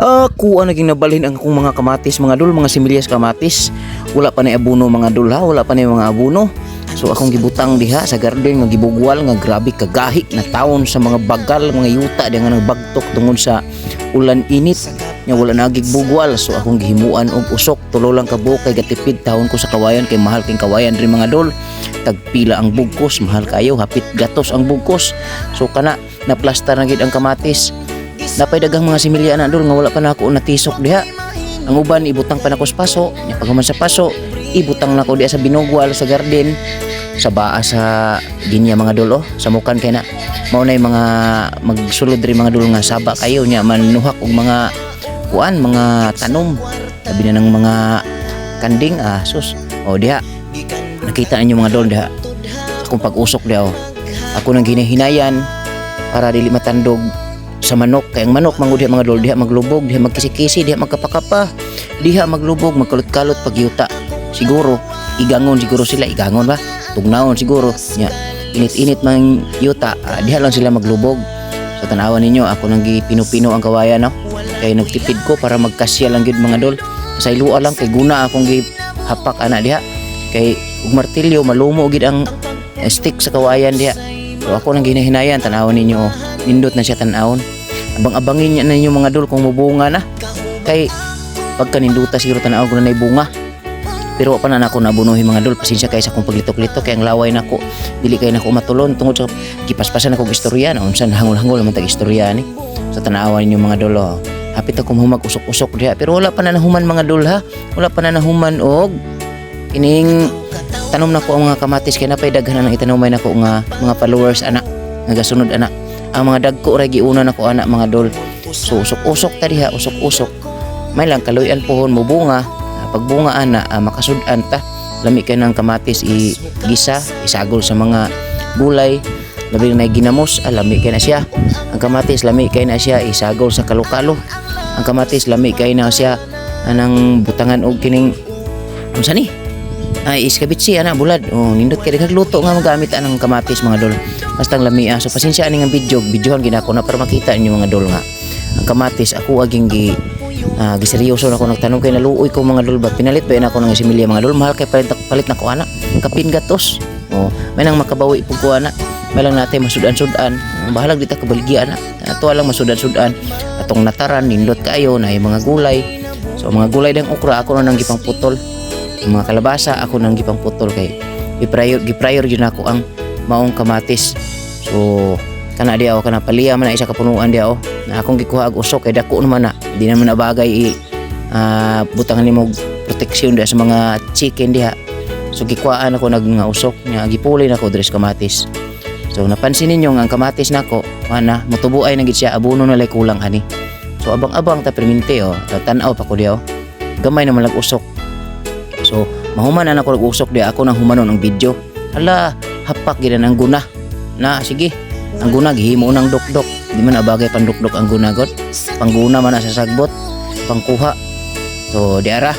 Ako ang naging nabalhin ang akong mga kamatis, mga dol, mga similyas kamatis. Wala pa na abono, mga dol, ha, wala pa na mga abono. So akong gibutang diha sa garden nga gibugwal nga grabe kagahi na taon sa mga bagal, mga yuta di nga nagbagtok tungod sa ulan init nya wala na bugwal. So akong gihimuan og usok, tulo lang ka buok kay gatipid taon ko sa kawayan kay mahal king kawayan rin, mga dol. Tagpila ang bugkos, mahal kayo, hapit gatos ang bugkos. So kana naplastar na gid ang kamatis. Napay daghang mga similya na, dol, nga wala pa nako natisok diha. Ang uban ibutang pa nako sa paso, nya paghuman sa paso, ibutang nako diha sa binugwal sa garden sa baa sa ginya, mga dol, oh, sa mukan kay na. Mao na mga magsulod ri, mga dol, nga saba kayo nya manuhak og mga kuan, mga tanom. Labi na ng mga kanding, ah sus. Oh, diha. Nakita ninyo, mga dol, diha. Akong pag-usok diha, oh. Ako nang ginahinayan para dili matandog sa manok kay ang manok mangud diha, mga dol, diha maglubog, diha magkisi-kisi, diha magkapakapa, diha maglubog, magkalot-kalot pagyuta. Siguro igangon siguro sila, igangon ba, tugnaon siguro nya init-init man yuta, ah, diha lang sila maglubog. So tanawan ninyo ako nang gipino-pino ang kawayan, no, kay nagtipid ko para magkasya lang gyud, mga dol. Sa ilua lang kay guna akong gihapak ana diha kay ug martilyo malumo gid ang stick sa kawayan diha. So ako nang ginahinayan, tanawon ninyo, oh. Nindot na siya tan-awon. Abang-abangin niya ninyo, mga dol, kung mubunga na. Kay pagka ninduta siguro tan-awon ko na na'y bunga. Pero wa pa na nako nabunuhin, mga dol. Pasensya kay sa akong paglitok-litok kay ang laway nako. Dili kay nako matulon tungod sa gipaspasan ako og istorya na unsan hangol-hangol man tag istorya ni. Sa tanawan ninyo, mga dol, oh. Hapit ako humag usok-usok diha pero wala pa na nahuman, mga dol, ha. Wala pa na nahuman og kining tanom nako ang mga kamatis kay napay daghan na nang itanomay nako nga mga followers ana nga gasunod ana. Ang mga dagko ra giuna nako ana, mga dol. So usok-usok ta diha, usok-usok. May lang kaluyan pohon mo bunga. Ah, pagbunga ana, ah, makasud-an ta. Lami kay ng kamatis i gisa, isagol sa mga gulay. Labi na ginamos, ah, lami kay na siya. Ang kamatis lami kay na siya isagol sa kalokalo. Ang kamatis lami kay na siya anang butangan og kining unsa ni? Ay, iskabitsi ana bulad. Oh, nindot kay daghang luto nga magamit anang kamatis, mga dol. Basta ang lami ah. So pasensya ani nga video, videohan ginako na para makita ninyo, mga dol, nga ang kamatis ako aging gi giseryoso na ako nagtanom kay naluoy ko, mga dol, ba pinalit ba ako ng similya, mga dol. Mahal kay palit na ko ana, kapin gatos. Oh, may nang makabawi pug ko ana, may lang natin masudan-sudan, bahalag di ta kabaligya ana, ato lang masudan-sudan atong nataran. Nindot kayo na yung mga gulay. So ang mga gulay dang okra ako na nang gipangputol. Ang mga kalabasa ako nang gipangputol kay giprayor gyud nako ang maong kamatis. So kana diha ako, kana paliya man na isa ka punuan diha, oh, na akong gikuha og usok kay dako naman na di naman na bagay i butangan nimo og proteksyon diha sa mga chicken diha. So gikuhaan ako nag nga usok nya gipuli nako diri sa kamatis. So napansin ninyo nga ang kamatis nako ana motubo ay na gid siya, abono na lay kulang ani. So abang-abang ta permente, oh, tan-aw pa ko diha, oh. Gamay naman lag usok. So mahuman na nako usok diha, ako nang humanon ang video. Hala, hapak gid ang guna. Na sige, ang guna gihimo nang dukdok. Di man abagay pandukdok ang guna god. Pangguna man na sa sagbot, pangkuha. So di ara.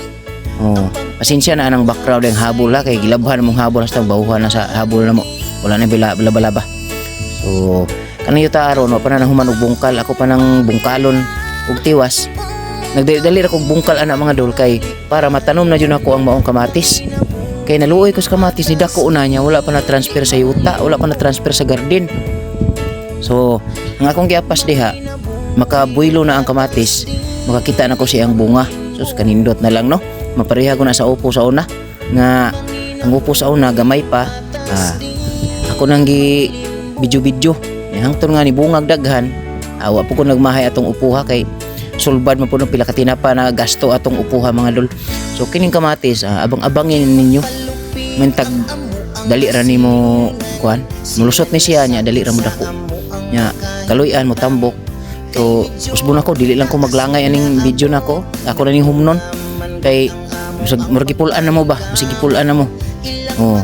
Oh, pasensya na anang background ang habol ha kay gilabhan mong habol hasta bawuhan na sa habol na mo. Wala na bila bila ba. So kanang yuta aron wa pa na nahuman og bungkal, ako pa nang bungkalon og tiwas. Nagdali ra kog bungkal ana, mga dol, kay para matanom na jud ako ang maong kamatis. Kay naluoy ko sa kamatis ni dako na niya, wala pa na transfer sa yuta, wala pa na transfer sa garden. So, ang akong giapas diha, makabuilo na ang kamatis, makakita na ko siyang bunga. So, kanindot na lang, no. Mapareha ko na sa upo sa una nga ang upo sa una gamay pa. Ah, ako nang gi video-video. Hangtod nga ni bungag daghan, awa po ko nagmahay atong upuha kay sulbad man po no pila ka tinapa na gasto atong upuha, mga dol. So kining kamatis, ah, abang-abangin ninyo. Mentag dali ra nimo kuan, mulusot ni siya nya dali ra mo dako. Nya kaluy-an mo tambok. So usbon ako dili lang ko maglangay aning video nako. Ako na ning humnon kay musag murag gipulan na mo ba? Musig gipulan na mo. Oh.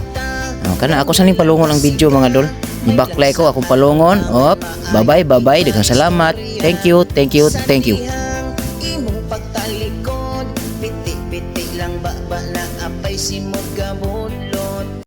Oh, kana ako sa ning palungon ang video, mga dol. Ibaklay ko akong palungon. Op, bye-bye, bye-bye. Daghang salamat. Thank you, thank you, thank you.